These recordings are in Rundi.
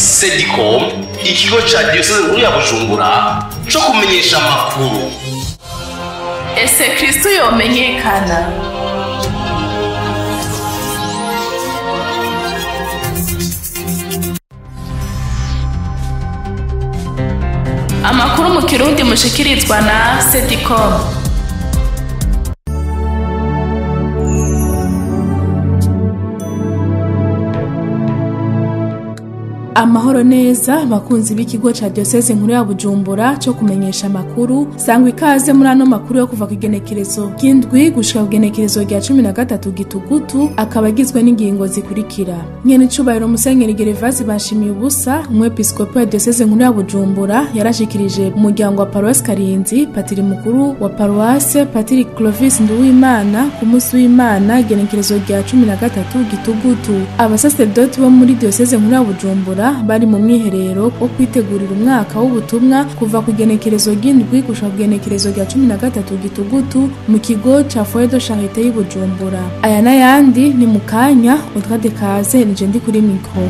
Sedicom, ikigo ca diyoseze nkuru ya Bujumbura co kumenyesha amakuru. Ese Kristo yomenyekana? Amakuru mu Kirundi mushikirizwa na Sedicom. Amahoro neza bakunzi b'ikigo ca Diocese nkuru ya Bujumbura cyo kumenyesha amakuru, sangwa ikaze muri ano makuru yo kuva ku igenekerezo ry'indwi gushika ku igenekerezo rya 13 Gitugutu, akaba agizwe n'ingingo zikurikira. Nyene icubahiro Musenyeri Gervase Bashimiye ubusa, umwepiskopi wa Diocese nkuru ya Bujumbura, yarashikirije umuryango wa Paroisse Karinzi patiri mukuru wa Paroisse Patiri Clovis Nduwimana ku munsi w'Imana igenekerezo rya 13 Gitugutu. Abasaserdoti bo muri Diocese nkuru ya Bujumbura bari mu mwiherero wo kwitegurira umwaka w'ubutumwa kuva ku igenekerezo ry'indwi gushika ku igenekerezo rya 13 Gitugutu mu kigo ca Foyer de Charité y'i Bujumbura. Aya n'ayandi ni mu kanya, utwade kaze nije ndi kuri mikro.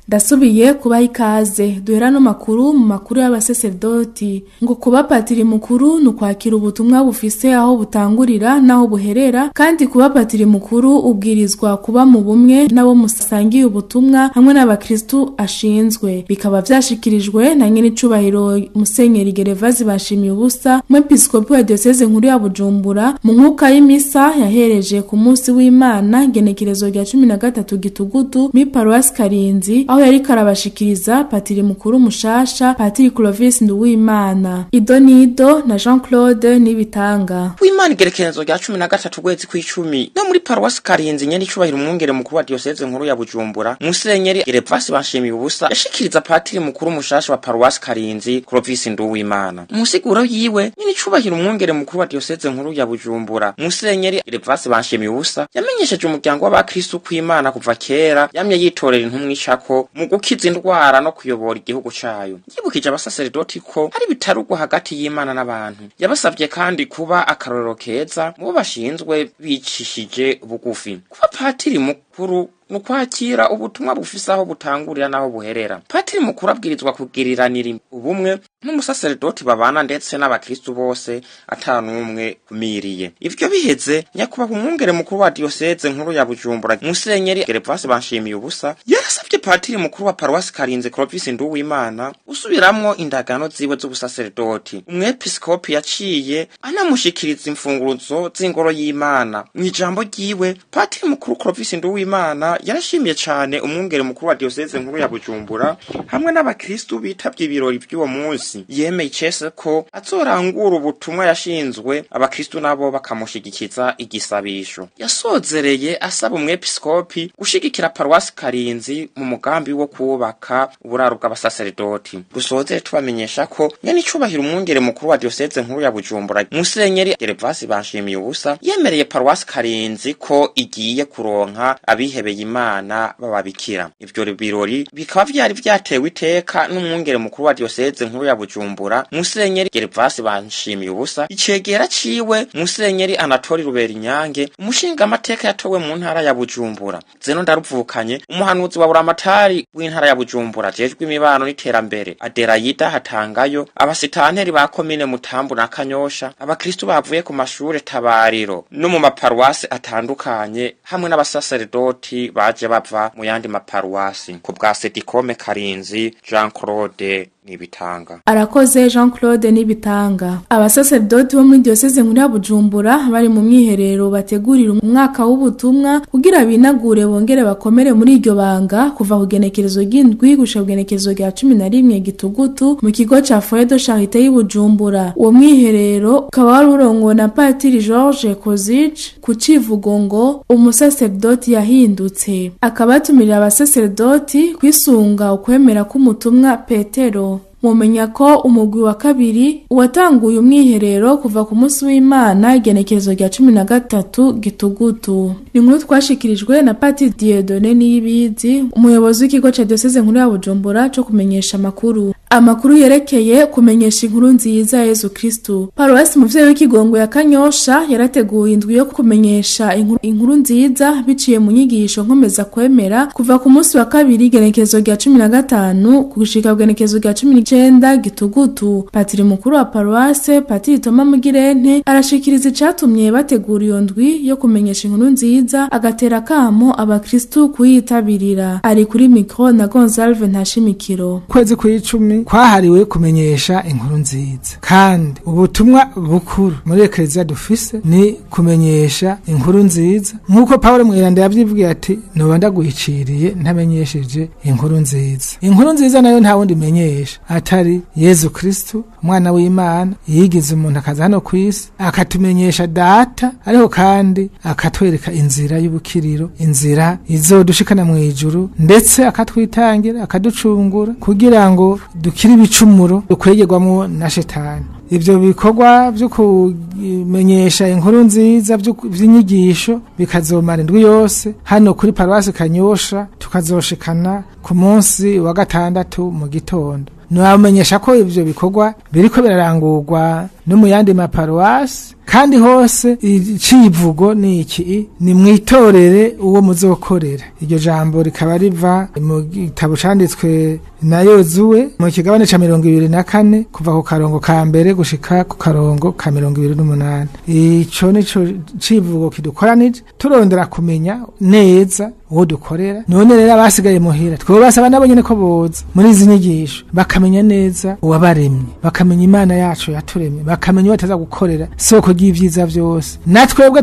Ndasubiye kubaha ikaze. Duhera no makuru mu makuru y'abaseserdoti. Ngo kuba patiri mukuru ni ukwakira ubutumwa bufise aho butangurira n'aho buherera, kandi kuba patiri mukuru ubwirizwa kuba mu bumwe n'abo musangiye ubutumwa hamwe n'abakristu ashinzwe. Bikaba vyashikirijwe na nyene icubahiro Musenyeri Gervase Bashimiye ubusa, umwepiskopi wa Diocese nkuru ya Bujumbura, mu nkuka y'imisa yahereje ku munsi w'Imana igenekerezo rya 13 Gitugutu muri Paroisse Karinzi, aho yari karabashikiriza patiri mukuru mushasha Patiri Clovis Nduwimana. Idonido na Jean Claude Nibitanga. W'Imana igerekerezo rya 13 kwezi kw'icumi no muri Paroisse Karinzi, nyene icubahiro umwungere mukuru wa Diocese nkuru ya Bujumbura Musenyeri Gervase Bashimiye ubusa yashikiriza patiri mukuru mushasha wa Paroisse Karinzi Clovis Nduwimana. Mu siguro yiwe, nyene icubahiro umwungere mukuru wa Diocese nkuru ya Bujumbura Musenyeri Gervase Bashimiye ubusa yamenyesheje umuryango w'abakristu kw'Imana kuva kera yamye yitorera intumwa icako mu gukiza indwara no kuyobora igihugu cayo. Yibukije abasaserdoti ko hari bitarugwa hagati y'Imana n'abantu. Yabasavye kandi kuba akarorero keza mu bo bashinzwe bicishije bugufi. Kuba patiri mukuru mu kwakira ubutumwa bufise aho butangurira n'aho buherera. Patiri mukuru abwirizwa kugiriranira ubumwe n'umusaserdoti babana ndetse n'abakristu bose atanumwe kumiriye. Ivyo biheze, nyakubahwa umwungere mukuru wa Diocese nkuru ya Bujumbura Musenyeri Gervase Bashimiye ubusa yarasavye patiri mukuru wa Paroisse Karinzi Clovis Nduwimana usubiramwo indagano ziwe z'ubusaserdoti. Umwepiskopi yaciye anamushikiriza imfunguruzo z'ingoro y'Imana. Mw'ijambo ryiwe, patiri mukuru Clovis Nduwimana yarashimiye cane umwungere mukuru wa Diocese nkuru ya Bujumbura hamwe n'abakristu bitavye ibirori vy'uwo munsi. Yemeye icese ko azorangura ubutumwa yashinzwe, abakristu nabo bakamushigikiza igisabisho. Yasozereye asaba umwepiskopi gushigikira Paroisse Karinzi mu mugambi wo kubaka uburaro bw'abasaserdoti. Dusozere tubamenyesha ko nyene icubahiro umwungere mukuru wa Diocese nkuru ya Bujumbura Musenyeri Gervase Bashimiye ubusa yemereye Paroisse Karinzi ko igiye kuronka abihebeye Imana bababikira. Ivyo birori bikaba vyari vyatewe iteka n'umwungere mukuru wa Diocese nkuru ya Bujumbura Musenyeri Gervase Bashimiye ubusa, icegera ciwe Musenyeri Anatoli Ruberinyange, umushinga amateka yatowe mu ntara ya Bujumbura Zeno Ndaruvukanye, umuhanuzi wa Buramatari w'intara ya Bujumbura jejwe imibano n'iterambere Aderayida Hatangayo, abasitanteri ba komine Mutambu na Kanyosha, abakristu bavuye ku mashure Tabariro no mu maparuwasi atandukanye hamwe n'abasaserdoti baje bava mu yandi maparuwasi. Ku bwa Sedikome Karinzi, Jean Claude Nibitanga. Arakoze Jean Claude Nibitanga. Abasaserdoti bo muri Diocese nkuru ya Bujumbura bari mu mwiherero bategurira umwaka w'ubutumwa kugira binagure bongere bakomere muri iryo banga kuva ku genekerezo ry'indwi gushika ku genekerezo rya 11 Gitugutu mu kigo ca Foyer de Charité y'i Bujumbura. Uwo mwiherero ukaba wari urongowe na Patiri George Kozic ku civugo ngo umusaserdoti yahindutse. Akaba yatumirira abasaserdoti kwisunga ukwemera k'umutumwa Petero. Mumenya ko umugwi wa kabiri watanguye umwiherero kuva ku munsi w'Imana igenekerezo rya 13 Gitugutu. Ni inkuru twashikirijwe na Patiri Dieudonné Niyibizi, umuyobozi w'ikigo ca Diocese nkuru ya Bujumbura co kumenyesha amakuru. Amakuru yerekeye kumenyesha inkuru nziza Yezu Kristu. Paruwasi Muvyeyi w'Ikigongo ya Kanyosha yarateguye indwi yo kumenyesha inkuru nziza biciye mu nyigisho nkomeza kwemera kuva ku munsi wa kabiri igenekerezo rya 15 gushika ku genekerezo rya 19 Gitugutu. Patiri mukuru wa paruwase Patiri Toma Mugirente arashikiriza icatumye bategura iyo ndwi yo kumenyesha inkuru nziza, agatera kamo abakristu kuyitabirira. Ari kuri micro na Gonzalve Ntashimikiro. Kwezi kw'icumi kwahariwe kumenyesha inkuru nziza, kandi ubutumwa bukuru muri Eklezia dufise ni kumenyesha inkuru nziza, nkuko Paulo Mweranda yavyivugiye ati noba ndaguhiciriye ntamenyesheje inkuru nziza. Inkuru nziza nayo nta wundi menyesha atari Yezu Kristu, umwana w'Imana yigize umuntu akaza hano kw'isi akatumenyesha data, ariko kandi akatwereka inzira y'ubukiriro, inzira izodushikana mu ijuru, ndetse akatwitangira akaducungura kugira ngo dukire ibicumuro dukwegerwamo na shetani. Ibyo bikorwa byo kumenyesha inkuru nziza by'inyigisho bikazomara indwi yose hano kuri paruwasi Kanyosha, tukazoshikana ku munsi wa gatandatu mu gitondo. Nabamenyesha ko ivyo bikorwa biriko birarangurwa no mu yandi maparuwasi, kandi hose icivugo ni iki: ni mwitorere uwo muzokorera. Iryo jambo rikaba riva mu gitabo canditswe na Yozuwe mu kigabane ca 24 kuva ku karongo ka mbere gushika ku karongo ka 28. Ico nico civugo kidukoranije turondera kumenya neza uwo dukorera. None rero abasigaye muhira twobasaba nabo nyene ko boza muri izi nyigisho bakamenya neza uwabaremye, bakamenya Imana yacu yaturemye, bakamenya bataza gukorera soko ry'ivyiza vyose. Natwebwe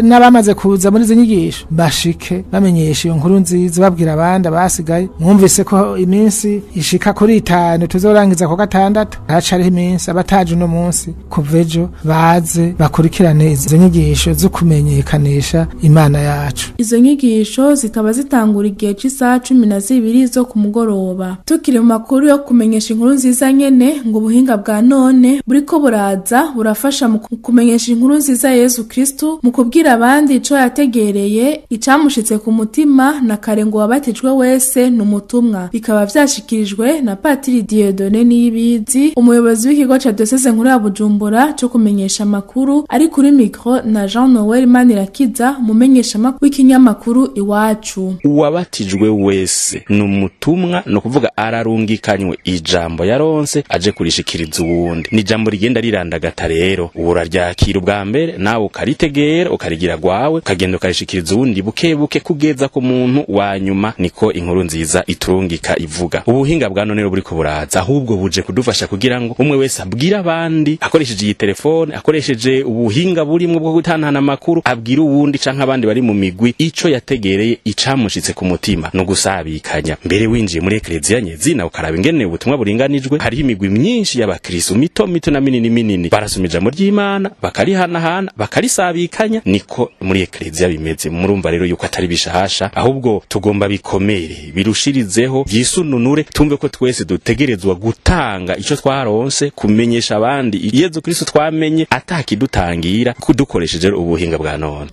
n'abamaze kuza muri izi nyigisho bashike bamenyesha iyo nkuru nziza, babwira abandi abasigaye. Mwumvise ko iminsi ishika kuri 5 tuzorangiza ku gatandatu, haracariho iminsi abataje uno munsi kuva ejo baze bakurikirane izo nyigisho zo kumenyekanisha Imana yacu. Izo nyigisho zikaba zitangura igihe c'isaha 12 zo ku mugoroba. Tukiri mu makuru yo kumenyesha inkuru nziza nyene, ngo ubuhinga bwa none buriko buraza burafasha mu kumenyesha inkuru nziza Yezu Kristu, mu kubwira abandi ico yategereye, icamushitse ku mutima, na kare ngo wabatijwe wese n'umutumwa. Bikaba vyashikirijwe na Patiri Dieudonné Niyibizi, umuyobozi w'ikigo ca Diocese nkuru ya Bujumbura co kumenyesha amakuru, ari kuri micro na Jean Noel Manirakiza, umumenyesha makuru w'ikinyamakuru Iwacu. Uwabatijwe wese n'umutumwa, no kuvuga ararungikanywe ijambo yaronse aje kurishikiriza uwundi. Ni jambo rigenda rirandagata rero, uraryakira ubwa mbere nawe ukaritegera ukarigira gwawe, ukagenda ukarishikiriza uwundi buke buke kugeza ku muntu wa nyuma. Niko inkuru nziza iturungika ivuga. Ubuhinga bwa none buriko buraza, ahubwo buje kudufasha kugira ngo umwe wese abwire abandi akoresheje iyi telefone, akoresheje ubuhinga burimwe bwo gutanahana amakuru, abwira uwundi canke abandi bari mu migwi ico yategereye, icamushitse ku mutima, no gusabikanya. Mbere winjiye muri eklezia nyezina ukaraba ingene ubutumwa buringanijwe, hariho imigwi myinshi y'abakristo mito mito na minini minini, barasoma ijambo ry'Imana bakarihanahana bakarisabikanya. Niko muri eklezia bimeze. Murumva rero yuko atari bishasha, ahubwo tugomba bikomere birushirizeho vyisununure, tumve ko twese dutegerezwa gutanga ico twaronse, kumenyesha abandi Yezu Kristo twamenye atakidutangira, kudukoresheje ubuhinga bwa none.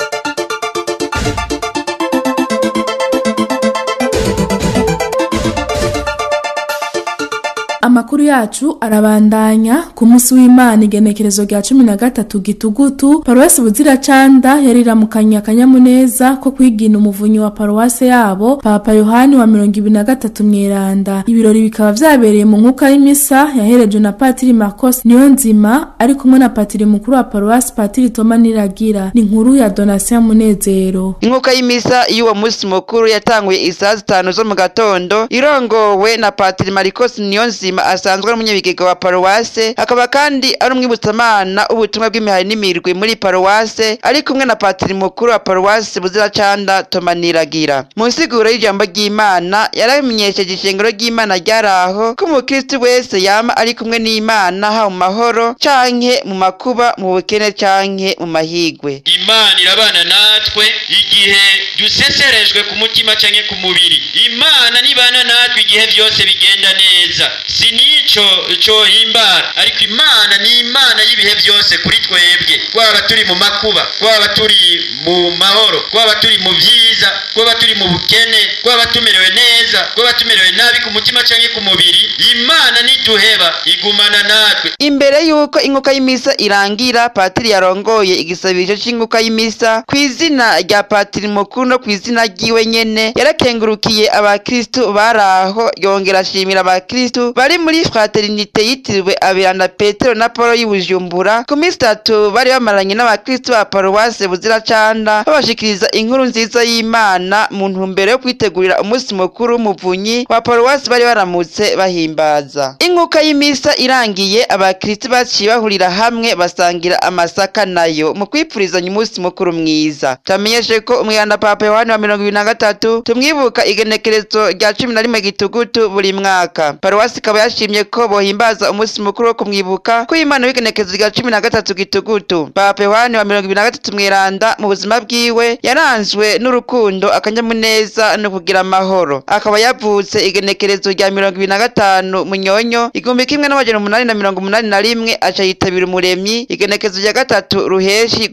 Amakuru yacu arabandanya. Ku munsi w'Imana igenekerezo rya 13 Gitugutu, paruwasi Buziracanda yariramukanye akanyamuneza ko kwigina umuvunyi wa paruwase yabo Papa Yohani wa 23 Mweranda. Ibirori bikaba vyabereye mu nkuka y'imisa yaherejwe na Patiri Marcos Niyonzima ari kumwe na Patiri mukuru wa paruwasi Patiri Toma Niragira. Ni inkuru ya Donatien Munezero. Inkuka y'imisa y'uwo munsi mukuru yatanguye isaha 5 zo mu gatondo, irongowe na Patiri Marcos Niyonzima asanzwe ari umunyabigega wa paruwase, akaba kandi ari umwibutsamana ubutumwa bw'imihari n'imirwi muri paruwase, ari kumwe na patiri mukuru wa paruwase Buziracanda Toma Niragira. Mu nsiguro y'ijambo ry'Imana yaramenyesheje ishengero ry'Imana ryaraho ko umukristo wese yama ari kumwe n'Imana haba mu mahoro canke mu makuba, mu bukene canke mu mahigwe. Imana irabana natwe igihe Duseserejwe ku mutima canke ku mubiri, Imana nibana natwe igihe vyose bigenda neza. Si nico cohimbara, ariko Imana ni Imana y'ibihe byose kuri twebwe, twaba turi mu makuba, twaba turi mu mahoro, twaba turi mu vyiza, twaba turi mu bukene, twaba tumerewe neza, twaba tumerewe nabi ku mutima canke ku mubiri, Imana ntiduheba, igumana natwe. Imbere yuko inkuka y'imisa irangira, patiri yarongoye igisabisho c'inkuka y'imisa ku izina rya patiri mukuru no ku izina ryiwe nyene, yarakengurukiye abakristu baraho, yongera ashimira abakristu bari muri fraternité yitiriwe Aberanda Petero na Paul y'Ibujumbura ku minsi itatu bari bamaranye n'abakristu ba paruwase Buziracanda, babashikiriza inkuru nziza y'Imana mu ntumbero yo kwitegurira umunsi mukuru w'umuvunyi wa paruwase bari baramutse bahimbaza. Inkuka y'imisa irangiye, abakristu baciye bahurira hamwe basangira amasaka nayo mu kwipfurizanya umunsi mukuru mwiza. Tamenyeshe ko umweranda Papa Yohani wa 23 tumwibuka igenekerezo rya 11 Gitugutu buri mwaka. Paruwasi ikaba yashimye ko bohimbaza umunsi mukuru wo kumwibuka ko Imana w'igenekerezo rya 13 Gitugutu. Papa Yohani wa 23 mweranda mu buzima bwiwe yaranzwe n'urukundo, akanyamuneza no kugira amahoro. Akaba yavutse igenekerezo rya 25 Munyonyo 1881, aca yitabira Umuremyi igenekerezo rya 3 Ruheshi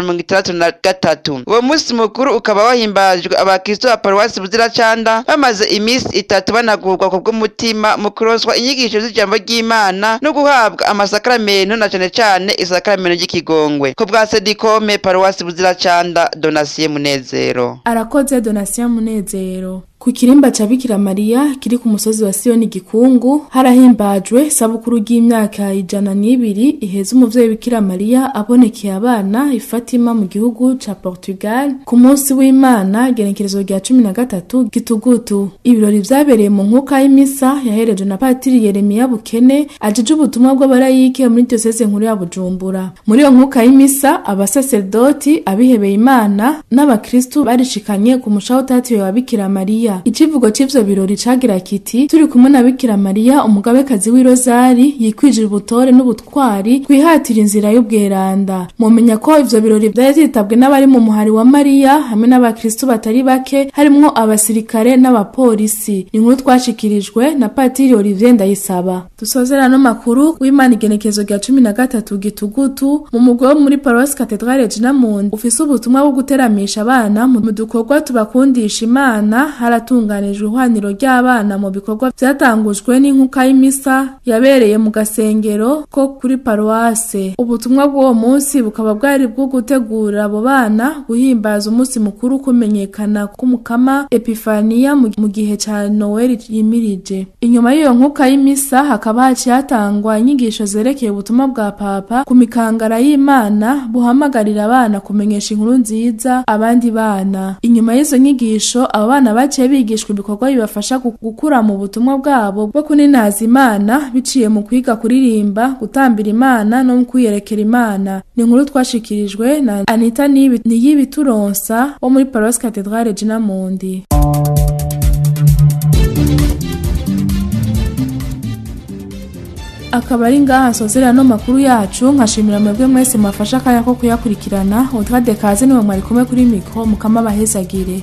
1963. Uwo munsi mukuru ukaba wahimbajwe abakristo ba paruwasi Buziracanda bamaze iminsi itatu banagurwa ku bw'umutima mu kuronswa inyigisho z'ijambo ry'Imana no guhabwa amasakramentu na cane cane isakramento ry'ikigongwe. Ku bwa Sedikome, paruwasi Buziracanda, Donatien Munezero. Arakoze Donatien Munezero. Ku kirimba ca Bikira Mariya kiri ku musozi wa Siyoni Gikungu harahimbajwe sabukuru ry'imyaka 102 iheze umuvyeyi Bikira Mariya abonekeye abana i Fatima mu gihugu ca Portugal ku munsi w'Imana genekerezo rya 13 Gitugutu. Ibirori vyabereye mu nkuka y'imisa yaherejwe na Patiri Yeremiya Bukene ajeje ubutumwa bw'abarayike muri diocese nkuru ya Bujumbura. Muri iyo nkuka y'imisa abasaserdoti, abihebeye Imana n'abakristu barishikanye ku mushaho utatiwe wa Bikira Mariya. Icivugo c'ivyo birori cagira kiti: turi kumwe na Bikira Mariya umugabekazi w'Irozari yikwijira ubutore n'ubutwari kwihatira inzira y'ubweranda. Mumenya ko ivyo birori vyari vyitabwe n'abari mu muhari wa Mariya hamwe n'abakristu batari bake, harimwo abasirikare n'abapolisi. Ni inkuru twashikirijwe na Patiri Olivier Ndayisaba. Dusozera no makuru w'Imana igenekezo rya 13 Gitugutu mu mugwi wo muri Paroisse Cathédrale Regina Mundi ufise ubutumwa bwo guteramisha abana mu dukorwa tubakundisha Imana. Haratunganijwe ihwaniro ry'abana mu bikorwa vyatangujwe n'inkuka y'imisa yabereye mu gasengero ko kuri paruwase. Ubutumwa bw'uwo munsi bukaba bwari bwo gutegura abo bana guhimbaza umunsi mukuru kumenyekana k'umukama Epifania mu gihe ca Noel yimirije. Inyuma y'iyo nkuka y'imisa hakaba haciye hatangwa inyigisho zerekeye ubutumwa bwa Papa ku mikangara y'Imana buhamagarira abana kumenyesha inkuru nziza abandi bana. Inyuma y'izo nyigisho abo bana baciye bigishwa ibikorwa bibafasha gukura mu butumwa bwabo bwo kuninaza Imana biciye mu kwiga kuririmba, gutambira Imana no mu kwiyerekera Imana. Ni inkuru twashikirijwe na Anita Niyibituronsa wo muri Paroisse Cathédrale Regina Mundi. Akaba ari ngaha nsozera no makuru yacu, nkashimira mwebwe mwese mwafasha akanya ko kuyakurikirana. Audrey Dekaze niwe mwari kumwe kuri mikro, mukama bahezagire.